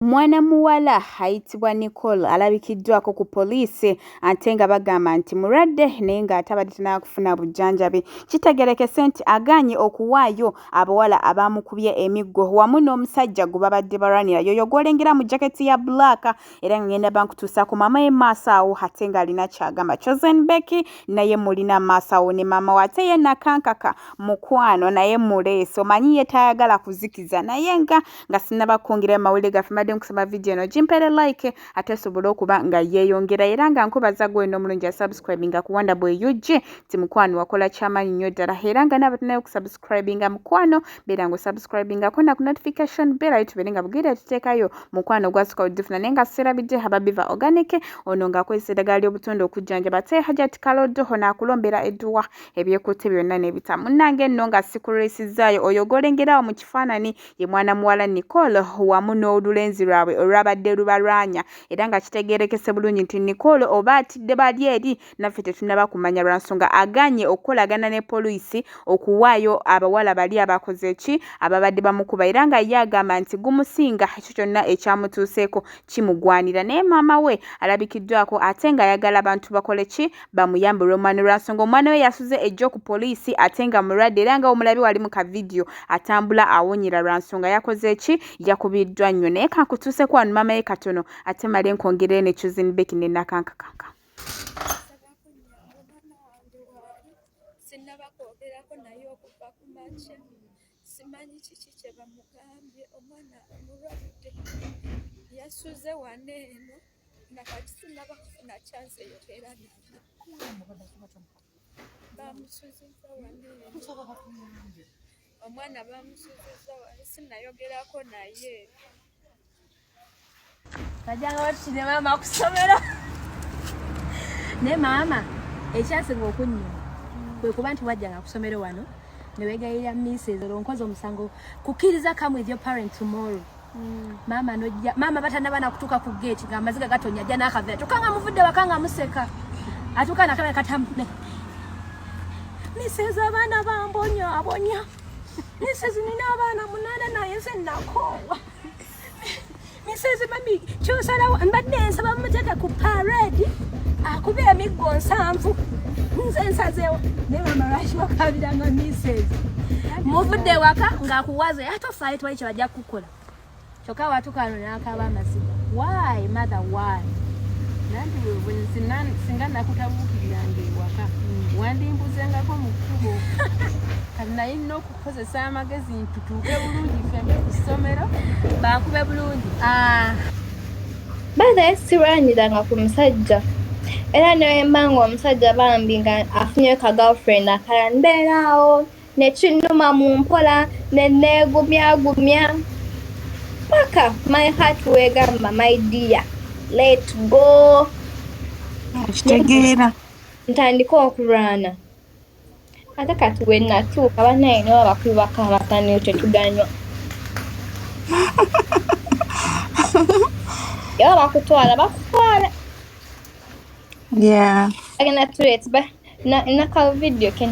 Mwana muwala ayitibwa Nicole alabikiddwako ku poliisi ate nga bagamba nti mulwadde naye ng'ate abadde tannaba kufuna bujjanjabi. Kitegeerekese nti agaanye okuwaayo abawala abaamukubye emiggo wamu n'omusajja gwe babadde balwanira y'oyo gw'olengera mu jaketi ya bbulaaka era nga ngenda bankutuusa ku maama we maaso awo ate ng'alina ky'agamba. Chosen Becky naye mulina maaso awo ne maama we ate ye Nakankaka mukwano naye muleese omanyi ye tayagala kuzikiza naye nga nga sinnaba kukwongerayo mawulire gaffe mbadde nkusaba vidiyo eno gimpeere like ate esobole okuba nga yeeyongera era nga nkubaza gwe n'omulungi asubscribinga ku Wonder Boy UG nti mukwano wakola kyamaanyi nnyo ddala era nga naaba tunayo okusubscribinga mukwano beera nga osubscribingako na ku notification bell ayo tubeere nga bugere tuteekayo mukwano gwasuka odifuna naye nga serabidde Hababiva Organic ono ng'akozesa eddagala ly'obutonde okujjanjaba ate Hajat Kalodo ono akulombera edduwa ebyekutte byonna n'ebita munnange nno nga sikulwisizaayo oyo gw'olengerawo mu kifaananyi ye mwana muwala Nicole wamu n'olulenzi lwabwe olwabadde lubalwanya era nga kitegeerekese bulungi nti Nicole oba atidde bali eri naffe tetunnaba kumanya lwa nsonga agaanye okukolagana ne poliisi okuwaayo abawala bali abakoze ki ababadde bamukuba era nga ye agamba nti gumusinga ekyo kyonna ekyamutuuseeko kimugwanira naye maama we alabikiddwako ate ng'ayagala abantu bakole ki bamuyambe olw'omwana lwa nsonga omwana we yasuze ejjo ku poliisi ate nga mulwadde era nga omulabi wali mu kavidiyo atambula awonyera lwa nsonga yakoze ki yakubiddwa nnyo naye kankutuuseko wano maama ye katono ate male nkwongerere ne Chosen Becky ne Nakankakanka. Sinnaba kwogerako naye okuva ku makya simanyi kiki kye bamugambye omwana mulwadde yasuze wano eno nakati sinaba kufuna chance eyogera naye bamusuziza wano eno omwana bamusuziza wano sinayogerako naye. Bajjanga batukire maama ku ssomero. Naye maama ekyasinga okunnyuma kwe kuba nti wajjanga ku ssomero wano ne weegayirira misses olwo nkoze omusango kukkiriza come with your parent tomorrow. Maama nojja maama batannaba na kutuuka ku gate ng'amaziga gatonya ajja n'akaveera kyokka nga muvudde waka nga museka atuuka nakabeera katamu misses abaana bambonyaabonya misses nina abaana munaana naye nze nakoowa. Mrs. Mami kyosalawo mbadde nsaba mumuteeke ku parade akuba emiggo nsanvu nze nsazeewo naye mama lwaki wakabiranga Mrs. Muvudde waka ng'akuwaze ate ofaayo tewali kye bajja kukukola kyokka watuuka wano n'akaaba amaziga why mother why nanti singa nakutabuukiriranga ewaka wandimbuzengako mu kkubo kati naye nina okukozesa amagezi ntutuuke bulungi ffembi ku ssomero bankube bulungi. Ah. By the way, sirwaniranga ku musajja era newemba nga omusajja bambi nga afunyeyo ka girlfriend akalala mbeera awo nekinnuma mu mpola neneegumyagumya paka my heart wegamba my dear let go. Okitegeera. Ntandike okulwana ate kati we natuuka bannaye nibo abakubako amasaniyo tetuganywa era bakutwala bakutwala. Yeah. Agenda tuleeta naka video ke.